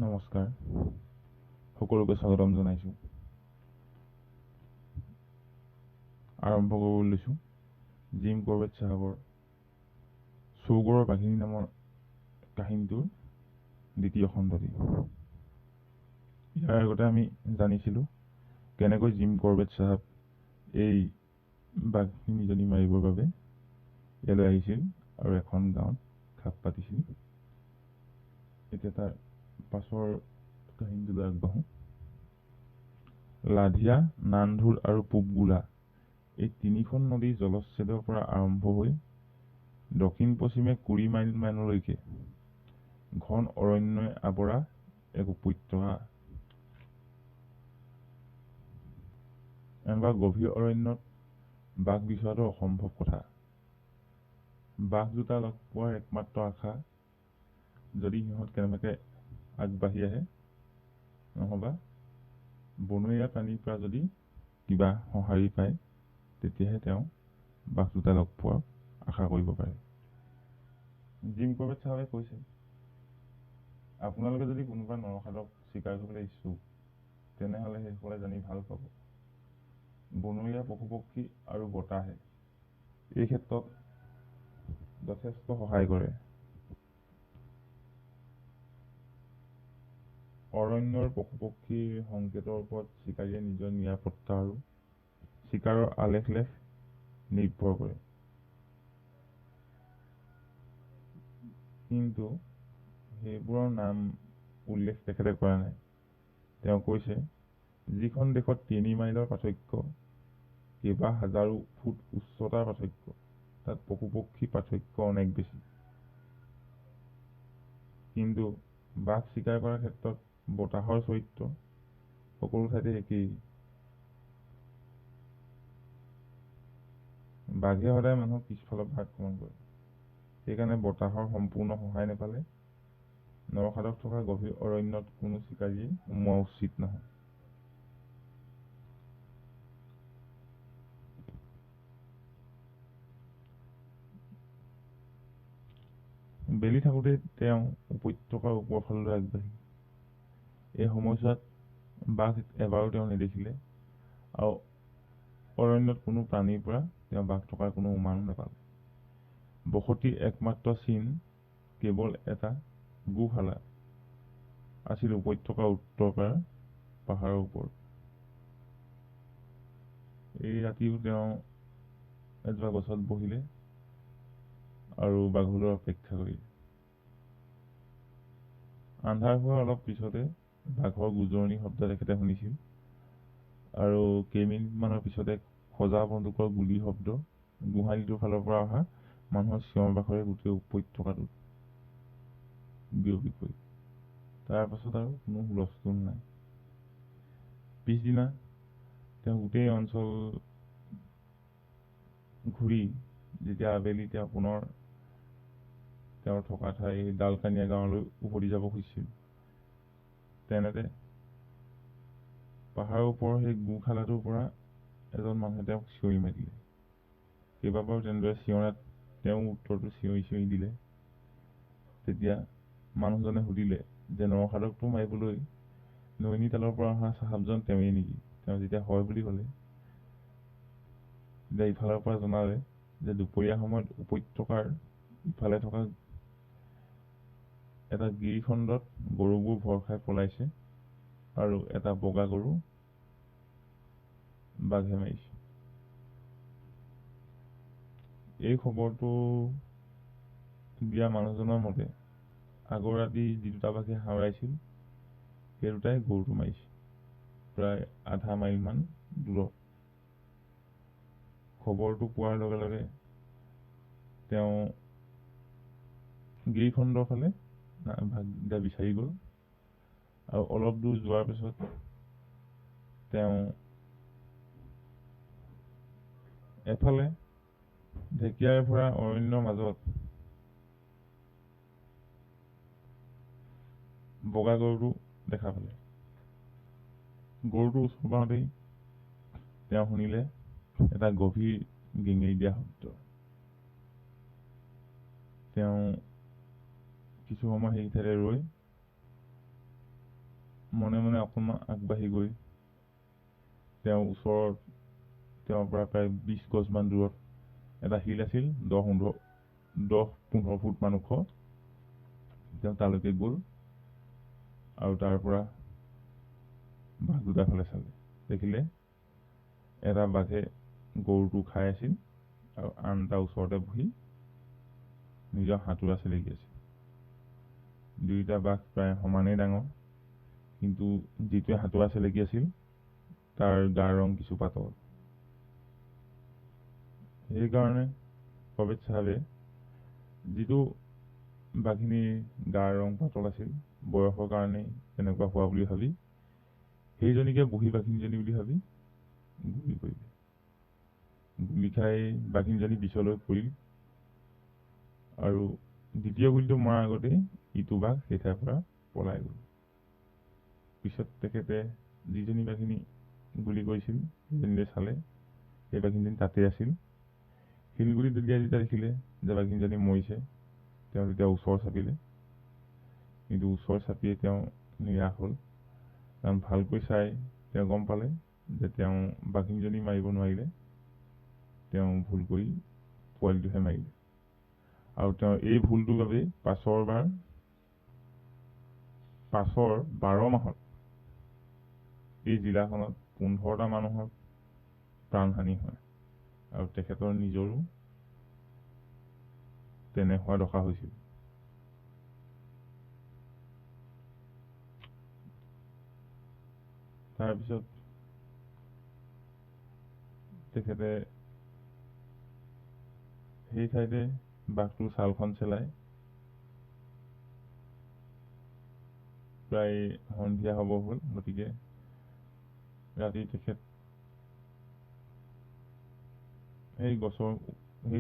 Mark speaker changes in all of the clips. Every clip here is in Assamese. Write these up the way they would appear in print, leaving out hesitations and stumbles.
Speaker 1: নমস্কাৰ, সকলোকে স্বাগতম জনাইছোঁ। আৰম্ভ কৰিব লৈছোঁ জিম কৰবেট চাহাবৰ চৌগৰৰ বাঘিনী নামৰ কাহিনীটোৰ দ্বিতীয় খণ্ডটি। ইয়াৰ আগতে আমি জানিছিলোঁ কেনেকৈ জিম কৰবেট চাহাব এই বাঘিনীজনী মাৰিবৰ বাবে ইয়ালৈ আহিছিল আৰু এখন গাঁৱত খাপ পাতিছিল। এতিয়া তাৰ পাছৰ কাহিনীটোলৈ আগবাঢ়োঁ। লাধিয়া, নানধুৰ আৰু পূবগোলা এই তিনিখন নদী জলচ্ছেদৰ পৰা আৰম্ভ হৈ দক্ষিণ পশ্চিমে 20 মাইলমানলৈকে ঘন অৰণ্যই আৱৰা এক উপত্যকা। এনেকুৱা গভীৰ অৰণ্যত বাঘ বিচৰাটো অসম্ভৱ কথা। বাঘ দুটা লগ পোৱাৰ একমাত্ৰ আশা যদি সিহঁত কেনেবাকৈ আগবাঢ়ি আহে, নহবা বনৰীয়া প্ৰাণীৰ পৰা যদি কিবা সঁহাৰি পায়, তেতিয়াহে তেওঁ বাঘ দুটা লগ পোৱাৰ আশা কৰিব পাৰে। জিম কৰবেট চাহাবে কৈছে, আপোনালোকে যদি কোনোবা নৰখাদক চিকাৰ কৰিবলৈ ইচ্ছুক, তেনেহ'লে সেইসকলে জানি ভাল পাব। বনৰীয়া পশু পক্ষী আৰু বতাহে এই ক্ষেত্ৰত যথেষ্ট সহায় কৰে। অৰণ্যৰ পশু পক্ষীৰ সংকেতৰ ওপৰত চিকাৰীয়ে নিজৰ নিৰাপত্তা আৰু চিকাৰৰ আলেখ-লেখ নিৰ্ভৰ কৰে। কিন্তু সেইবোৰৰ নাম উল্লেখ তেখেতে কৰা নাই। তেওঁ কৈছে, যিখন দেশত 3 মাইলৰ পাৰ্থক্য, কেইবা হাজাৰো ফুট উচ্চতাৰ পাৰ্থক্য, তাত পশু পক্ষীৰ পাৰ্থক্য অনেক বেছি। কিন্তু বাঘ চিকাৰ কৰাৰ ক্ষেত্ৰত বতাহৰ চৰিত্ৰ সকলো ঠাইতে একেই। বাঘে সদায় মানুহক পিছফালৰ পৰা আক্ৰমণ কৰে। সেইকাৰণে বতাহৰ সম্পূৰ্ণ সহায় নাপালে নৰখাদক থকা গভীৰ অৰণ্যত কোনো চিকাৰীয়ে সোমোৱা উচিত নহয়। বেলি থাকোঁতেই তেওঁ উপত্যকাৰ ওপৰ ফাললৈ আগবাঢ়িল। এই সময়ছোৱাত বাঘ এবাৰো তেওঁ নেদেখিলে আৰু অৰণ্যত কোনো প্ৰাণীৰ পৰা তেওঁ বাঘ থকাৰ কোনো উমানো নাপালে। বসতিৰ একমাত্ৰ চিন কেৱল এটা গোশালা আছিল উপত্যকাৰ উত্তৰ পাৰৰ পাহাৰৰ ওপৰত। এই ৰাতিও তেওঁ এজোপা গছত বহিলে আৰু বাঘলৈ অপেক্ষা কৰিলে। আন্ধাৰ হোৱাৰ অলপ পিছতে বাঘৰ গোজৰণি শব্দ তেখেতে শুনিছিল আৰু কেইমিনিটমানৰ পিছতে সজা বন্দুকৰ গুলীৰ শব্দ গোহালিটোৰ ফালৰ পৰা অহা মানুহৰ চিঞৰ বাখৰে গোটেই উপত্যকাটোত বিয়পি পৰিল। তাৰ পাছত আৰু কোনো হুলস্থুল নাই। পিছদিনা তেওঁ গোটেই অঞ্চল ঘূৰি যেতিয়া আবেলি তেওঁ পুনৰ তেওঁৰ থকা ঠাই ডালকানিয়া গাঁৱলৈ উভতি যাব খুজিছিল, তেনেতে পাহাৰৰ ওপৰৰ সেই গোশালাটোৰ পৰা এজন মানুহে তেওঁক চিঞৰি মাতিলে। কেইবাবাৰো তেনেদৰে চিঞৰাত তেওঁ উত্তৰটো চিঞৰি চিঞৰি দিলে। তেতিয়া মানুহজনে সুধিলে যে নৰখাদকটো মাৰিবলৈ নৈনিতালৰ পৰা অহা চাহাবজন তেওঁৱেই নেকি? তেওঁ যেতিয়া হয় বুলি ক'লে, তেতিয়া ইফালৰ পৰা জনালে যে দুপৰীয়া সময়ত উপত্যকাৰ ইফালে থকা এটা গিৰিখণ্ডত গৰুবোৰ ভৰ খাই পলাইছে আৰু এটা বগা গৰু বাঘে মাৰিছে। এই খবৰটো দিয়া মানুহজনৰ মতে আগৰ ৰাতি যি দুটা বাঘে হাওৰাইছিল সেই দুটাই গৰুটো মাৰিছে প্ৰায় আধা মাইলমান দূৰত। খবৰটো পোৱাৰ লগে লগে তেওঁ গিৰিখণ্ডৰ ফালে বাঘকেইটা বিচাৰি গ'ল আৰু অলপ দূৰ যোৱাৰ পিছত তেওঁ এফালে ঢেকীয়াৰে ভৰা অৰণ্যৰ মাজত বগা গৰুটো দেখা পালে। গৰুটো ওচৰ পাওঁতেই তেওঁ শুনিলে এটা গভীৰ গেঙেৰি দিয়া শব্দ। তেওঁ কিছু সময় সেই ঠাইতে ৰৈ মনে মনে অকণমান আগবাঢ়ি গৈ তেওঁৰ ওচৰত, তেওঁৰ পৰা প্ৰায় 20 গজমান দূৰত এটা শিল আছিল, 10-15 ফুটমান ওখ। তেওঁ তালৈকে গ'ল আৰু তাৰ পৰা বাঘ দুটাৰ ফালে চালে। দেখিলে এটা বাঘে গৰুটো খাই আছিল আৰু আন এটা ওচৰতে বহি নিজৰ হাতোৰা চেলেকি আছিল। দুয়োটা বাঘ প্ৰায় সমানেই ডাঙৰ, কিন্তু যিটোৱে হাতোৰা চেলেকি আছিল তাৰ গাৰ ৰং কিছু পাতল। সেইকাৰণে কৰ্বেট চাহাবে যিটো বাঘিনীৰ গাৰ ৰং পাতল আছিল, বয়সৰ কাৰণেই তেনেকুৱা হোৱা বুলি ভাবি সেইজনীকে বুঢ়ী বাঘিনীজনী বুলি ভাবি গুলি কৰিলে। গুলি খাই বাঘিনীজনী পিছলৈ পৰিল আৰু দ্বিতীয় গুলিটো মৰাৰ আগতেই ইটো বাঘ সেই ঠাইৰ পৰা পলাই গ'ল। পিছত তেখেতে যিজনী বাঘিনী গুলি কৰিছিল সেইজনীলৈ চালে, সেই বাঘিনীজনী তাতেই আছিল। শিলগুটি দলিয়াই যেতিয়া দেখিলে যে বাঘিনীজনী মৰিছে, তেওঁ তেতিয়া ওচৰ চাপিলে। কিন্তু ওচৰ চাপিয়ে তেওঁ নিৰাশ হ'ল, কাৰণ ভালকৈ চাই তেওঁ গম পালে যে তেওঁ বাঘিনীজনী মাৰিব নোৱাৰিলে, তেওঁ ভুল কৰি পোৱালিটোহে মাৰিলে। আৰু তেওঁ এই ভুলটোৰ বাবেই পাছৰ 12 মাহত এই জিলাখনত 15টা মানুহৰ প্ৰাণহানি হয় আৰু তেখেতৰ নিজৰো তেনে হোৱা দশা হৈছিল। তাৰপিছত তেখেতে সেই ঠাইতে বাঘটোৰ ছালখন চেলাই প্ৰায় সন্ধিয়া হ'ব হ'ল, গতিকে ৰাতি তেখেত সেই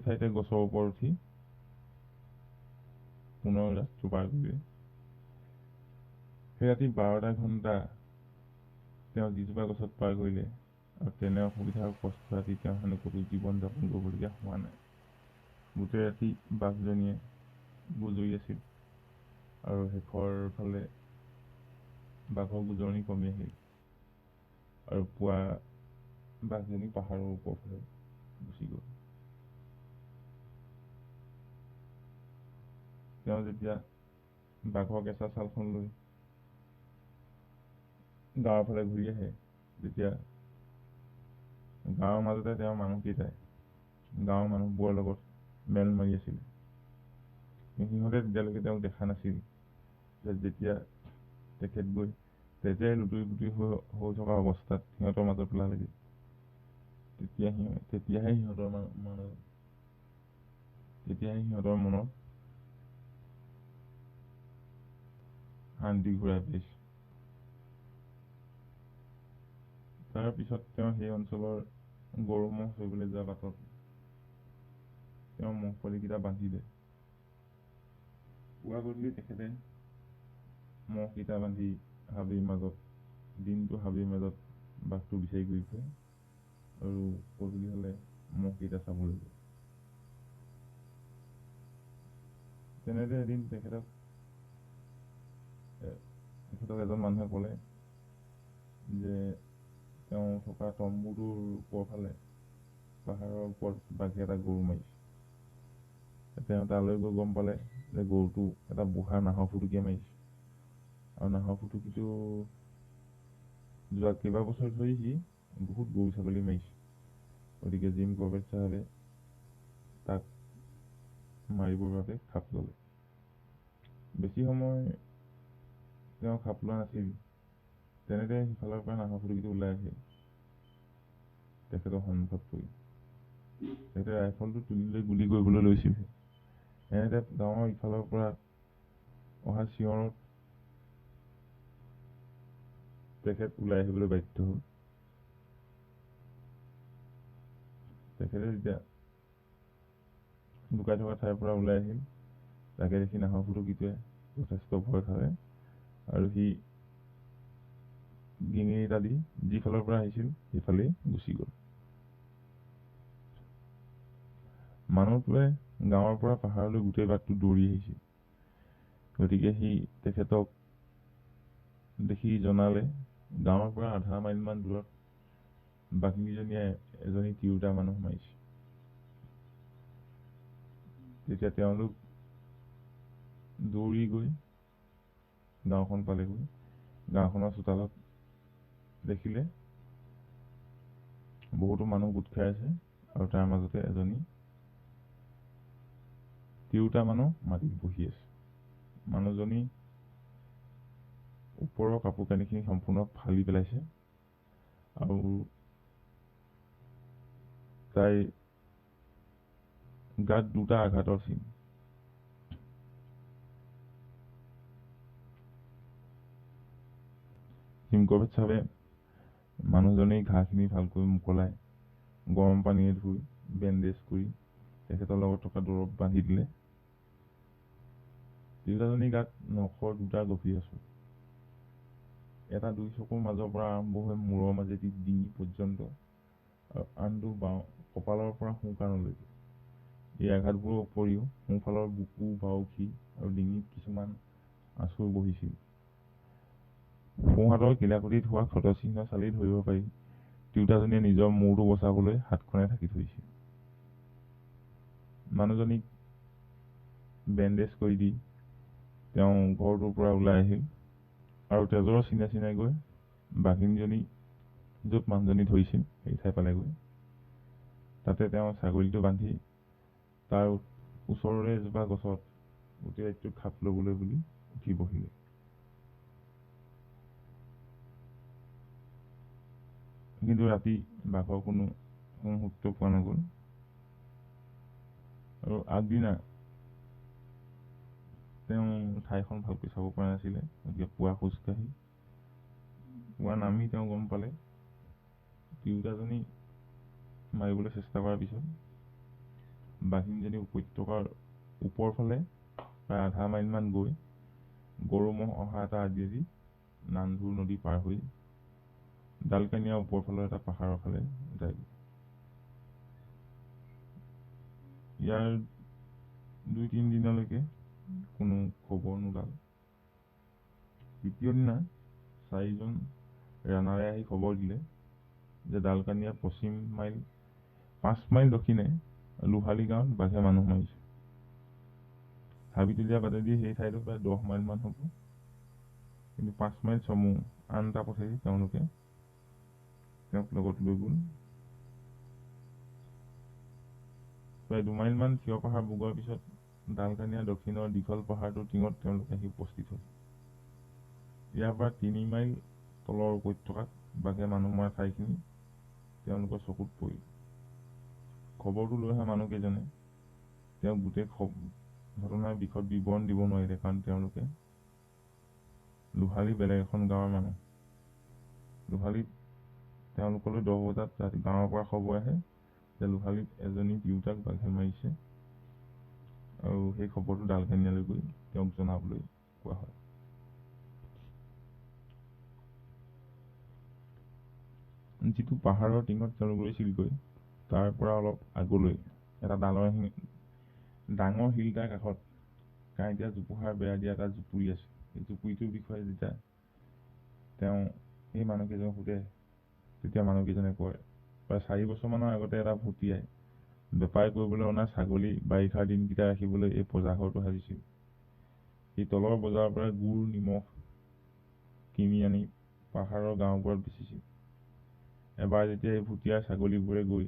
Speaker 1: ঠাইতে গছৰ ওপৰত উঠি পুনৰ ৰাতটো পাৰ কৰিলে। সেই ৰাতি 12টা ঘণ্টা তেওঁ যিজোপা গছত পাৰ কৰিলে আৰু তেনে অসুবিধা আৰু কষ্ট ৰাতি তেওঁ হেনো ক'তো জীৱন যাপন কৰিবলগীয়া হোৱা নাই। গোটেই ৰাতি বাঘজনীয়ে গুজৰি আছিল আৰু শেষৰ ফালে বাঘৰ গুজৰণি কমি আহিল আৰু পুৱা বাঘজনী পাহাৰৰ ওপৰ ফালে গুচি গ'ল। তেওঁ যেতিয়া বাঘৰ কেঁচা ছালখন লৈ গাঁৱৰ ফালে ঘূৰি আহে, তেতিয়া গাঁৱৰ মাজতে তেওঁৰ মানুহকেইটাই গাঁৱৰ মানুহবোৰৰ লগত মেল মাৰি আছিল। সিহঁতে তেতিয়ালৈকে তেওঁক দেখা নাছিল। যেতিয়া তেখেত গৈ তেজেৰে লুতুৰি পুতুৰি হৈ থকা অৱস্থাত সিহঁতৰ মাজত ওলালেগৈ, তেতিয়াহে সিহঁতৰ মনত শান্তি ঘূৰাই পাইছে। তাৰপিছত তেওঁ সেই অঞ্চলৰ গৰু ম'হ চৰিবলৈ যোৱা বাটত তেওঁ ম'হ পোৱালিকেইটা বান্ধিলে। পুৱা গধূলি তেখেতে ম'হকেইটা বান্ধি হাবিৰ মাজত দিনটো হাবিৰ মাজত বাঘটো বিচাৰি ঘূৰি ফুৰে আৰু গধূলি হ'লে ম'হকেইটা চাবলৈ যায়। তেনেতে এদিন তেখেতক এজন মানুহে ক'লে যে তেওঁ থকা তম্বুটোৰ ওপৰ ফালে পাহাৰৰ ওপৰত বাঘে এটা গৰু মাৰিছে। তেওঁ তালৈ গৈ গম পালে যে গৰুটো এটা বুঢ়া নাহৰ ফুটুকীয়ে মাৰিছে আৰু নাহৰ ফুটুকীটো যোৱা কেইবাবছৰ ধৰি সি বহুত গৰু ছাগলী মাৰিছে। গতিকে জিম কৰ্বেট চাহাবে তাক মাৰিবৰ বাবে খাপ ল'লে। বেছি সময় তেওঁ খাপ লোৱা নাছিল, তেনেতে সিফালৰ পৰা নাহৰ ফুটুকীটো ওলাই আহিল তেখেতৰ সন্মুখত পৰিল। তেখেতে ৰাইফলটো তুলি লৈ গুলি কৰিবলৈ লৈছিলহে, এনেতে গাঁৱৰ ইফালৰ পৰা অহা চিঞৰত তেখেত ওলাই আহিবলৈ বাধ্য হ'ল। তেখেতে যেতিয়া লুকাই থকা ঠাইৰ পৰা ওলাই আহিল, তাকে দেখি নাহৰ ফুটুকীটোৱে যথেষ্ট ভয় খালে আৰু সি গিঙিৰি এটা দি যিফালৰ পৰা আহিছিল সেইফালেই গুচি গ'ল। মানুহটোৱে গাঁৱৰ পৰা পাহাৰলৈ গোটেই বাটটো দৌৰি আহিছিল, গতিকে সি তেখেতক দেখি জনালে, গাঁৱৰ পৰা আধা মাইলমান দূৰত বাঘিনীজনীয়ে এজনী তিৰোতা মানুহ মাৰিছে। তেতিয়া তেওঁলোক দৌৰি গৈ গাঁওখন পালেগৈ। গাঁওখনৰ চোতালত দেখিলে বহুতো মানুহ গোট খাই আছে আৰু তাৰ মাজতে এজনী তিৰোতা মানুহ মাটিত বহি আছে। মানুহজনী ওপৰৰ কাপোৰ কানিখিনি সম্পূৰ্ণ ফালি পেলাইছে আৰু তাইৰ গাত দুটা আঘাতৰ চিন। জিম কৰবেট চাহাবে মানুহজনীৰ ঘাঁখিনি ভালকৈ মোকলাই গৰম পানীৰে ধুই বেণ্ডেজ কৰি তেখেতৰ লগত থকা দৰৱ বান্ধি দিলে। তিৰোতাজনীৰ গাত নখৰ দুটা গভীৰ আঁচোৰ, এটা দুই চকুৰ মাজৰ পৰা আৰম্ভ হৈ মূৰৰ মাজেদি ডিঙি পৰ্যন্ত আৰু আনটো বাওঁ কপালৰ পৰা সোঁ কাণলৈকে। এই আঘাতবোৰৰ উপৰিও সোঁফালৰ বুকু, বাউসী আৰু ডিঙিত কিছুমান আঁচোৰ বহিছিল। সোঁহাতৰ কিলাকুটিত হোৱা ক্ষতচিহ্ন চালেই ধৰিব পাৰি তিৰোতাজনীয়ে নিজৰ মূৰটো বচাবলৈ হাতখনে ঢাকি থৈছিল। মানুহজনীক বেণ্ডেজ কৰি দি তেওঁ ঘৰটোৰ পৰা ওলাই আহিল আৰু তেজৰ চিনে চিনে গৈ বাঘিনীজনী য'ত মানুহজনী ধৰিছিল সেই ঠাই পালেগৈ। তাতে তেওঁ ছাগলীটো বান্ধি তাৰ ওচৰৰে এজোপা গছত গোটেই ৰাতিটো খাপ ল'বলৈ বুলি উঠি বহিলে। কিন্তু ৰাতি বাঘৰ কোনো সংসূত্ৰ পোৱা নগ'ল আৰু আগদিনা তেওঁ ঠাইখন ভালকৈ চাব পৰা নাছিলে, গতিকে পুৱা খোজকাঢ়ি পুৱা নামি তেওঁ গম পালে তিৰোতাজনী মাৰিবলৈ চেষ্টা কৰাৰ পিছত বাঘিনীজনী উপত্যকাৰ ওপৰ ফালে প্ৰায় আধা মাইলমান গৈ গৰু ম'হ অহা এটা আদিয়েদি নানধুৰ নদী পাৰ হৈ ডালকানিয়া ওপৰ ফালৰ এটা পাহাৰৰ ফালে যায়গৈ। ইয়াৰ 2-3 দিনলৈকে কোনো খবৰ নোলাল। তৃতীয় দিনা চাৰিজন ৰাণাৰে আহি খবৰ দিলে যে ডালকানিয়া পশ্চিম মাইল 5 মাইল দক্ষিণে লোহালী গাঁৱত বাঘে মানুহ মাৰিছে। হাবিতলীয়া বাটেদি সেই ঠাইটো প্ৰায় 10 মাইলমান হ'ব, কিন্তু 5 মাইল চমু আন এটা পথেদি তেওঁলোকে তেওঁক লগত লৈ গ'ল। প্ৰায় 2 মাইলমান থিয় পাহাৰ বগোৱাৰ পিছত ডালকানিয়া দক্ষিণৰ দীঘল পাহাৰটোৰ টিঙত তেওঁলোক আহি উপস্থিত হ'ল। ইয়াৰ পৰা 3 মাইল তলৰ উপত্যকাত বাঘে মানুহ মৰা ঠাইখিনি তেওঁলোকৰ চকুত পৰিল। খবৰটো লৈ অহা মানুহকেইজনে তেওঁক গোটেই ঘটনাৰ বিশদ বিৱৰণ দিব নোৱাৰিলে, কাৰণ তেওঁলোকে লোহালী বেলেগ এখন গাঁৱৰ মানুহ। লোহালীত তেওঁলোকলৈ 10 বজাত ৰাতি গাঁৱৰ পৰা খবৰ আহে যে লোহালীত এজনী তিৰোতাক বাঘে মাৰিছে আৰু সেই খবৰটো ডালকানিয়ালৈ গৈ তেওঁক জনাবলৈ কোৱা হয়। যিটো পাহাৰৰ টিঙত তেওঁলোক ৰৈছিলগৈ তাৰ পৰা অলপ আগলৈ এটা ডাঙৰ শিল এটাৰ কাষত কাঁইটীয়া জোপোহাৰ বেৰা দিয়া এটা জুপুৰি আছে। এই জুপুৰিটোৰ বিষয়ে যেতিয়া তেওঁ এই মানুহকেইজনক সোধে, তেতিয়া মানুহকেইজনে কয়, প্ৰায় 4 বছৰমানৰ আগতে এটা ভুটিয়াই বেপাৰ কৰিবলৈ অনা ছাগলী বাৰিষাৰ দিনকেইটা ৰাখিবলৈ এই পঁজাঘৰটো সাজিছিল। সি তলৰ বজাৰৰ পৰা গুৰ, নিমখ কিনি আনি পাহাৰৰ গাঁওবোৰত বেচিছিল। এবাৰ যেতিয়া এই ভুটীয়াৰ ছাগলীবোৰে গৈ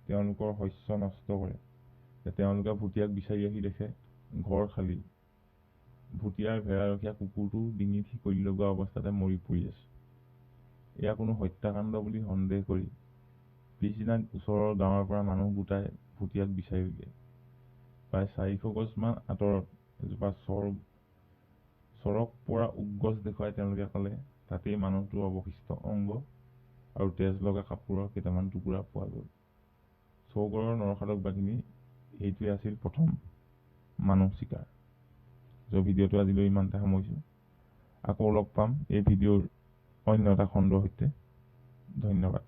Speaker 1: তেওঁলোকৰ শস্য নষ্ট কৰে, তেওঁলোকে ভুটীয়াক বিচাৰি আহি দেখে ঘৰ খালী, ভুটীয়াৰ ভেড়াৰখীয়া কুকুৰটো ডিঙিত শিকলি লগোৱা অৱস্থাতে মৰি পৰি আছে। এয়া কোনো হত্যাকাণ্ড বুলি সন্দেহ কৰি পিছদিনা ওচৰৰ গাঁৱৰ পৰা মানুহ গোটাই ভুটীয়াক বিচাৰি উলিয়ায়। প্ৰায় 400 গজমান আঁতৰত এজোপা চৰক পৰা ওক গছ দেখুৱাই তেওঁলোকে ক'লে তাতেই মানুহটোৰ অৱশিষ্ট অংগ আৰু তেজ লগা কাপোৰৰ কেইটামান টুকুৰা পোৱা গ'ল। চৌগৰৰ নৰখাদক বাঘিনী এইটোৱে আছিল প্ৰথম মানুহ চিকাৰ। ভিডিঅ'টো আজিলৈ ইমানতে সামৰিছোঁ। আকৌ লগ পাম এই ভিডিঅ'ৰ অন্য এটা খণ্ডৰ সৈতে। ধন্যবাদ।